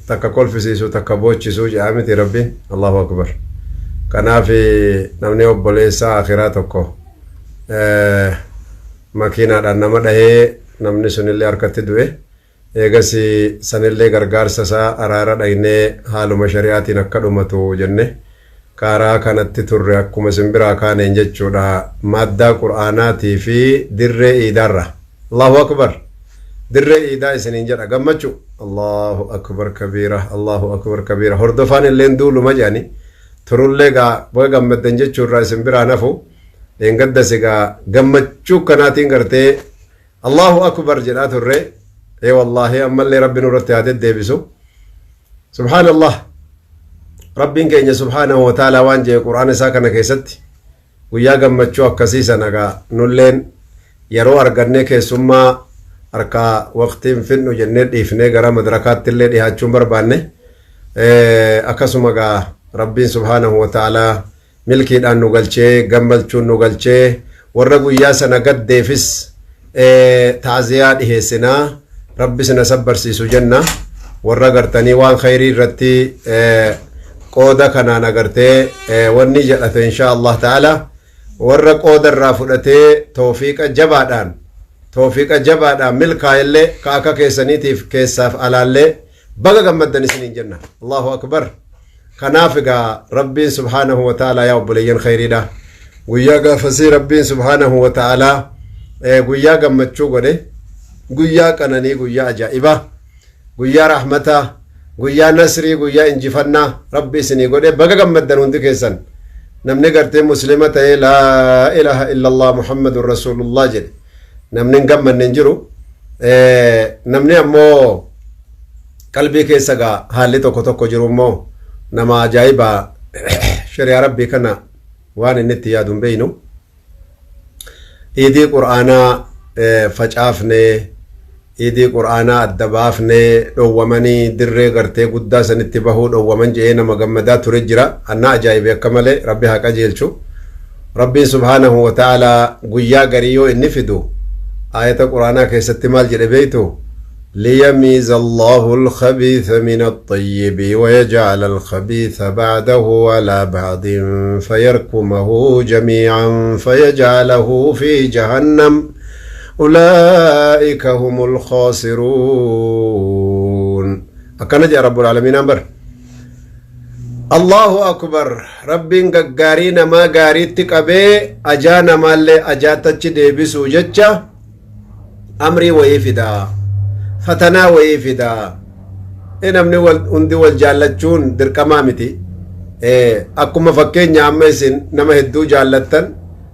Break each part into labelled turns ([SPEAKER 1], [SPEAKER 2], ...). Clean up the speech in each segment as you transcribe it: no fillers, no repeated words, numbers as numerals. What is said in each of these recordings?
[SPEAKER 1] Takka kolfisiisu, takka boochisuu jedhaa miti Rabbiin? Allahu akbar. Kanaaf namni obboleessa akhiraa tokko makiinaadhaan nama dhahee, namni sunillee harkatti du'e. Eegas sanillee gargaarsa isaa araara dhaynee haaluma shari'aatiin akka dhumatu jenne kaaraa kanatti turre, akkuma isin biraa kaaneen jechuudha, maaddaa qur'aanaatii fi dirree iidaarra. Allahu akbar, dirree iidaa isiniin jedha. Gammachuu, Allahu akbar kabiira, Allahu akbar kabiira. Hordofaan illeen duuluma jedhani turullee gaa baga gammaddan jechuurraa isin biraa nafu. Dheengaddas egaa gammachuu kanaatiin gartee Allahu akbar jedhaa turre. Ee wallaahi, ammallee Rabbi nurratti haa deddeebisu. Subhaanallah, Rabbiin keenya subhaanahu wa ta'ala waan jedhe Qur'aana isaa kana keessatti. Guyyaa gammachuu akkasii sana gaa nulleen yeroo argannee keessummaa harkaa waqtiin finnu jennee dhiifnee gara madrakaatti illee dhihaachuun barbaanne. Akkasuma gaa Rabbiin subhaanahu wa ta'ala milkiidhaan nu galchee, gammachuun nu galchee, warra guyyaa sana gaddeefis taaziyaa dhiheessinaa, Rabbi sina sabbarsiisu jenna. Warra gartanii waan khayrii irratti qooda kanaan agartee wanni jedhate, insha Allah ta'ala, warra qooda irraa fudhatee toofiiqa jabaadhaan, toofiiqa jabaadhaan milkaa'ellee ka akka keessaniitiif keessaaf alaallee baga gammaddan isiniin jenna. Allahu akbar. Kanaaf egaa Rabbiin subhaanahu wa ta'ala, yaa obboleeyyan khayriidha, guyyaa gaafasii Rabbiin subhaanahu wa ta'ala guyyaa gammachuu godhe, guyyaa qananii, guyyaa ajaa'ibaa, guyyaa rahmataa, guyyaa nasrii, guyyaa injifannaa Rabbi isinii godhe. Baga gammaddan hundi keessan. Namni gartee Muslima ta'ee laa ilaaha illallah Muhammadun rasuulullah jedhe namni hin gammanne hin jiru. Namni ammoo qalbii keessa gaa haalli tokko tokko jiru immoo nama ajaa'ibaa, shari'aa Rabbii kana waan inni itti yaadu hin beeynu. Iidii Qur'aanaa facaafnee, iidii Qur'aanaa adda baafnee, dhowwamanii dirree gartee guddaa sanitti bahuu dhowwaman jedhee nama gammadaa ture jira. Annaa ajaa'ibe akka malee. Rabbi haa qajeelchu. Rabbiin subhaanahu wa ta'ala guyyaa garii yoo inni fidu aayata Qur'aanaa keessatti maal jedhe beeytu? ليميز الله الخبيث من الطيب ويجعل الخبيث بعده على بعض فيركمه جميعا فيجعله في جهنم أولئك هم الخاسرون. أكن جاء رب العالمين أمر. Allahu akbar. Rabbiin gaggaarii namaa gaariitti qabee ajaa namaallee ajaatachi deebisuu jecha amrii wayii fidaa, fatanaa wayii fidaa. Namni hundi wal jaallachuun dirqamaa miti. Akkuma fakkeenya amma isin nama hedduu jaallattan,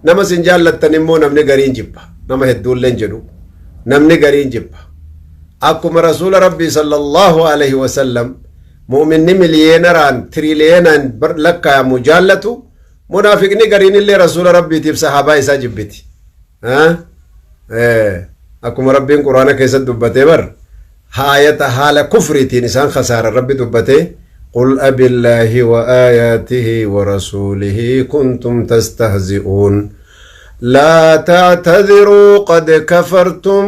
[SPEAKER 1] nama isin jaallattan immoo namni gariin jibba. Nama hedduulleen jedhu, namni gariin jibba. Akkuma Rasuula Rabbii sallallahu alaihi wasallam mu'minni miliyeenaraan tiriliyoonaan lakkaayamu jaallatu, munaafiqni gariin illee Rasuula Rabbiitiif sahaabaa isaa jibbiti. Akkuma Rabbiin Quraana keessatti dubbatee bar, haayata haala kufriitiin isaan khasaaran Rabbi dubbatee: قل أبالله وآياته ورسوله كنتم تستهزئون لا تعتذروا قد كفرتم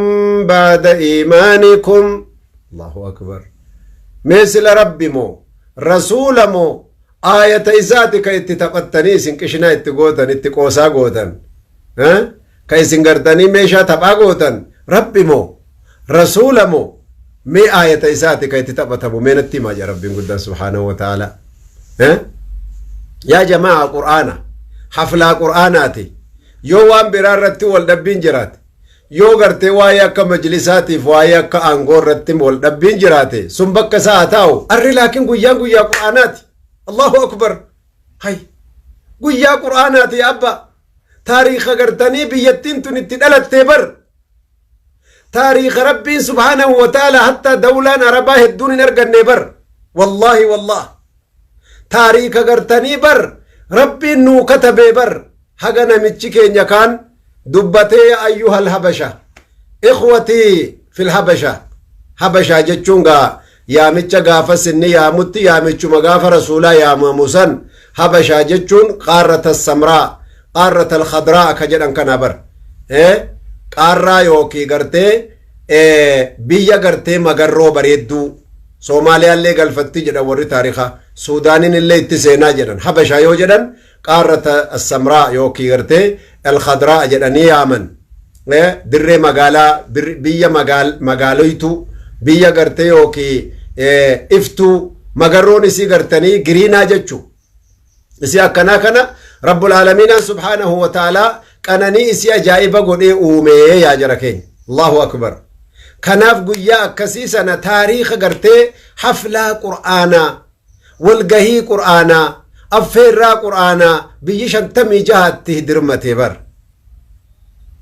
[SPEAKER 1] بعد إيمانكم. الله أكبر. مثل ربي مو رسول مو آية isaati ka itti taphattanii isin qishinaa itti gootan, itti qoosaa gootan, ka isin gartanii meeshaa taphaa gootan, Rabbi moo Rasuula moo mee aayata isaati ka itti taphatamu mee natti himaa jaa Rabbiin guddaan subhaanahu wa ta'ala. Yaa jamaa, Qur'aana haflaa Qur'aanaati. Yoo waan biraa irratti wal dhabbiin jiraate, yoo gartee waa'ee akka majlisaatiif waa'ee akka aangoo irratti wal dhabbiin jiraate, sun bakka isaa haa taa'u. Arri laakiin guyyaan guyyaa Qur'aanaati. Allahu akbar. Hay, guyyaa Qur'aanaati abba. Taariika gartanii biyyattiin tun itti dhalattee bar, taariika Rabbiin subhaanahu wa ta'ala hatta dawlaan Arabaa hedduun hin arganne bar. Wallaahi wallah, taariika gartanii bar Rabbiin nuu katabee bar. Haga namichi keenya kaan dubbatee, ayyuhal habasha, ikhwatii fil habasha. Habashaa jechuun gaa yaamicha gaafas inni yaamutti, yaamichuma gaafa Rasuulaa yaamamu san. Habashaa jechuun qaarrata samraa, qaarrata alkhadraa ka jedhan kana bar, qaarraa yookii gartee biyya gartee magarroo bareedduu. Soomaaliyaallee galfatti jedhan warri taarikaa. Suudaaniin illee itti seenaa jedhan. Habashaa yoo jedhan qaarrata Samraa yookiin gartee Alkhadraa jedhanii yaaman. Dirree magaalaa, biyya magaaloytuu, biyya gartee yookiin iftuu, magarroon isii gartanii giriinaa jechuu. Isii akkanaa kana Rabbul Aalamiinaan subhaanahu wa ta'aalaa qananii isii ajaa'iba godhee uumee yaa jara keenya. Allahu akbar. Kanaaf guyyaa akkasii sana taariika gartee haflaa Qur'aanaa, walgahii Qur'aanaa, affeerraa Qur'aanaa biyyi 56tti dirmate bar.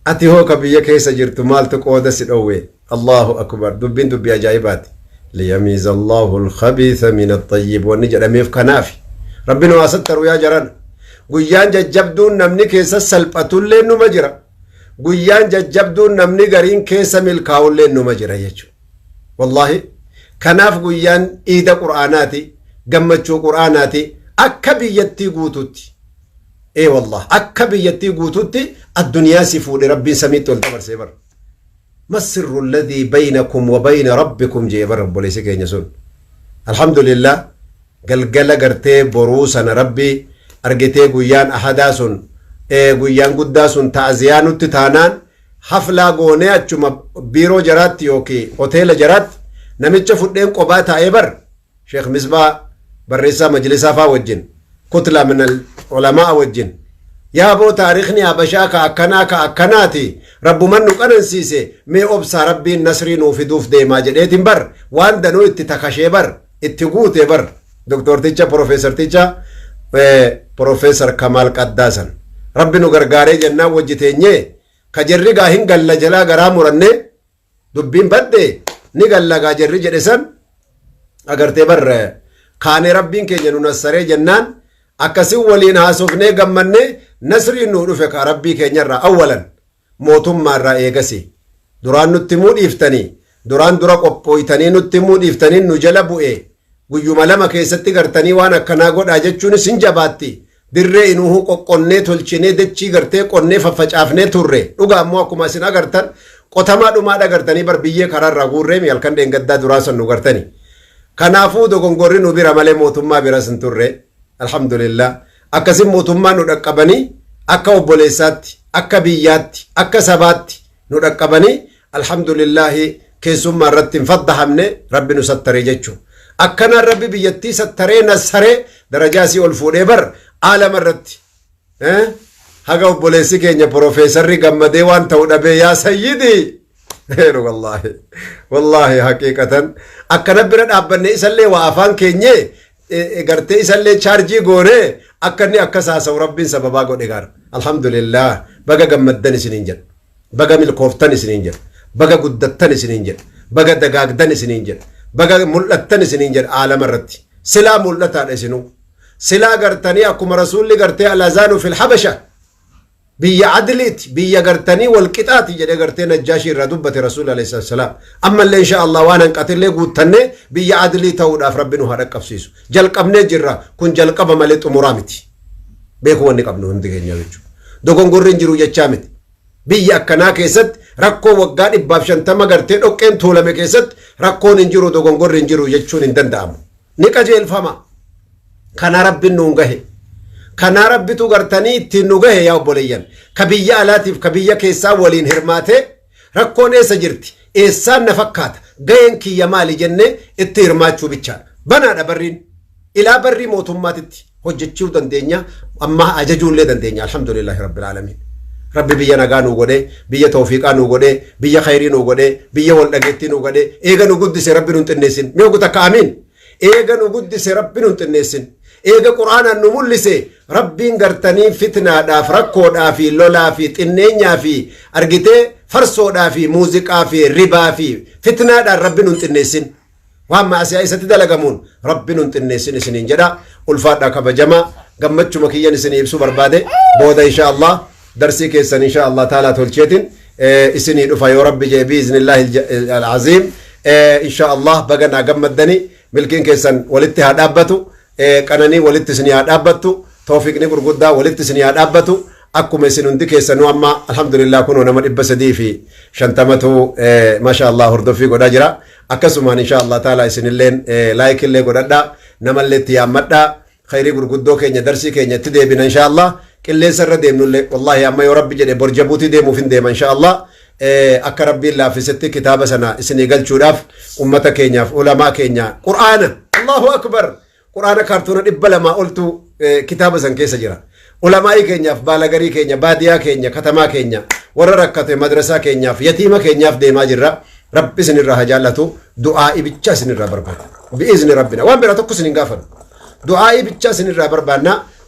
[SPEAKER 1] Ati hoo ka biyya keessa jirtu maaltu qooda si dhowwe? Allahu akbar. Dubbiin dubbii ajaa'ibaati. Liyamiiza Allahu al-khabiitha min at-tayyib wanni jedhameef kanaafi. Rabbi nu haa sattaru yaa jarana. Guyyaan jajjabduun namni keessa salphatullee numa jira. Guyyaan jajjabduun namni gariin keessa milkaa'ullee numa jira jechuudha. Wallaahi kanaaf guyyaan iida Qur'aanaati, gammachuu Qur'aanaati akka biyyattii guututti. Ee wallah akka biyyattii guututti addunyaa si fuudhe Rabbiin samiitti ol dabarsee bara. Masirru alladhii baynakum wa bayna rabbikum jee bara obboleessi keenya sun. Alhamdulillah galgala gartee boruu sana Rabbi argitee guyyaan ahadaa sun, guyyaan guddaa sun ta'aziyaa nutti taanaan haflaa goonee achuma biiroo jaraatti yookiin hoteela jaraatti namicha fudheen qobaa taa'ee bar Sheekh Misbaa barreessaa majlisaa faa wajjin, kutla min al ulamaa wajjin, yaaboo taarikhni Habashaa ka akkanaa ka akkanaati, Rabbuman nu qanansiise, mee obsaa, Rabbiin nasrii nuu fiduuf deemaa jedheetin bar waan danuu itti takashee bar itti guute bar doktorticha, profeesarticha, Profeesar Kamaal Qaddaasan. Rabbi nu gargaaree jennaan wajji teenyee ka jerri gaa hin galla jalaa garaa murannee dubbiin badde ni galla gaa jerri jedhe san agartee bar kaanee Rabbiin keenya nu nassaree jennaan akkasin waliin haasofnee gammannee nasriin nuu dhufe ka Rabbii keenyarraa awwalan, mootummaarraa eegasi. Duraan nutti himuu dhiiftanii, duraan dura qophooytanii nutti himuu dhiiftanii nu jala bu'e. Guyyuma lama keessatti gartanii waan akkanaa godhaa jechuunis hin jabaatti. Dirree inuuhuu qoqqonnee tolchinee, dachii gartee qonnee faffacaafnee turre. Dhugaa ammoo akkuma isin agartan qotamaa dhumaa dhagartanii bar biyyee karaarraa guurreemi halkan dheengaddaa duraa san nu gartanii. Kanaafuu dogongorri nu bira malee mootummaa biras hin turre. Alhamdulillah. Akkasin mootummaa nu dhaqqabanii akka obboleessaatti, akka biyyaatti, akka sabaatti nu dhaqqabanii, alhamdulillahi keessummaa irratti hin faddahamne, Rabbi nu sattaree jechuu. Akkanaan Rabbi biyyattii sattaree nassaree darajaa isii ol fuudhee bar aalama irratti. Haga obboleessi keenya profeesarri gammadee waan ta'u dhabee yaa sayyidii. Wallaahi wallaahi haqiiqatan akkana bira dhaabbanne isallee waa afaan keenyee gartee isallee chaarjii goonee akka inni akkas haasa'u Rabbiin sababaa godhe gaara. Alhamdulillah, baga gammaddan isiniin jedha. Baga milkooftan isiniin jedha. Baga guddattan isiniin jedha. Baga dagaagdan isiniin jedha. Baga mul'attan isiniin jedha aalama irratti. Silaa mul'ataadha isinuu. Silaa gartanii akkuma rasuulli gartee alazaanu fil habasha biyya adliiti, biyya gartanii wal qixaati jedhee gartee Najjaashii irraa dubbate rasuulli alayhi salaam. Ammallee insha Allah waan hanqatillee guuttannee biyya adlii ta'uudhaaf Rabbi nu haa dhaqqabsiisu. Jalqabnee jirra, kun jalqaba malee xumuraa miti. Beekuu wanni qabnu hundi keenya jechuudha. Dogongorri hin jiru jechaa miti. Biyya akkanaa keessatti, rakkoo waggaa 150 gartee dhoqqeen tuulame keessatti, rakkoon hin jiru, dogongorri hin jiru jechuun hin danda'amu. Ni qajeelfama. Kanaa Rabbiin nuun gahe. Kanaa Rabbitu gartanii ittiin nu gahe yaa obboleeyyan. Ka biyya alaatiif ka biyya keessaa waliin hirmaatee rakkoon eessa jirti? Eessaan na fakkaata? Gaheen kiyya maali jennee itti hirmaachuu bichaadha. Banaadha barriin. Ilaa barrii mootummaatitti hojjechuu dandeenya. Amma ajajuullee dandeenya. Alhamdulillahi Rabbil Aalamiin. Rabbi biyya nagaa nuu godhee, biyya tawfiiqaa nuu godhee, biyya khayrii nuu godhee, biyya wal dhageettii nuu godhee, eega nu guddise Rabbi nun xinneessin. Mee ogu takka amiin. Eega nu guddise Rabbi nun xinneessin. Eega Qur'aanaan nu mul'ise Rabbiin gartanii fitnaadhaaf, rakkoodhaa fi lolaa fi xinneenyaa fi argitee farsoodhaa fi muuziqaa fi ribaa fi fitnaadhaan Rabbi nun xinneessin. Waan maasiyaa isatti dalagamuun Rabbi nun xinneessin isiniin jedha. Ulfaadhaa, kabajamaa, gammachuma kiyyan isinii ibsuu barbaade. Booda insha Allah darsii keessan insha Allah taalaa tolcheetin isinii dhufa yoo Rabbi jee, biiznillaahi al-aziim. Insha Allah baga naa gammaddani, milkiin keessan walitti haa dhaabbatu, qananii walitti isinii haa dhaabbattu, toofiqni gurguddaa walitti isinii haa dhaabbatu. Akkuma isin hundi keessanuu amma alhamdulillah kunoo nama 350tu masha Allah hordoffii godhaa jira. Akkasumaan insha Allah taala isinilleen like illee godhadhaa, namallee itti yaammadhaa. Khayrii gurguddoo keenya, darsii keenya itti deebina insha Allah. Qilleensa irra deemnullee, wallahi, amma yoo Rabbi jedhe bor Jabuutii deemuuf hin deema insha Allah. Akka Rabbiin laaffisetti kitaaba sana isinii galchuudhaaf, ummata keenyaaf, ulamaa keenya, Qur'aana, Allahu akbar, Qur'aana kaartoona 200 oltu kitaaba san keessa jira. Ulamaa'ii keenyaaf, baalagarii keenya, baadiyaa keenya, katamaa keenya, warra rakkate, madrasaa keenyaaf, yatiima keenyaaf deemaa jirra. Rabbi isinirraa haa jaallatu. Du'aa ibichaa isinirraa barbaada. Bi'izni rabbina waan biraa tokko isin hin gaafanu. Du'aa ibichaa isinirraa barbaanna.